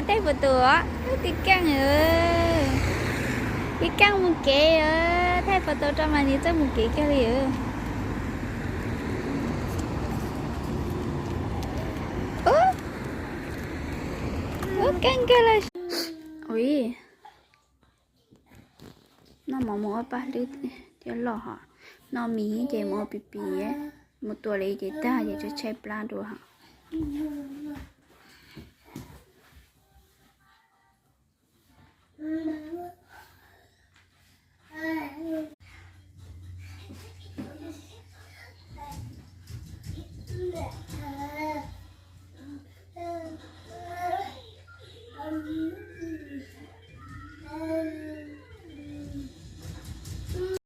Thaij foto, tib keej, tib keej mus kev, thaij foto rau mas nws txawj mus kev kiag li. Ub, ub, keej kawg lawm. Ui, noj mov mus ua paj hlwb thiab loj hos, noj mis ces mus ua pis pis, mus tua li ces tag ces tshaib tshaib plab dua hos.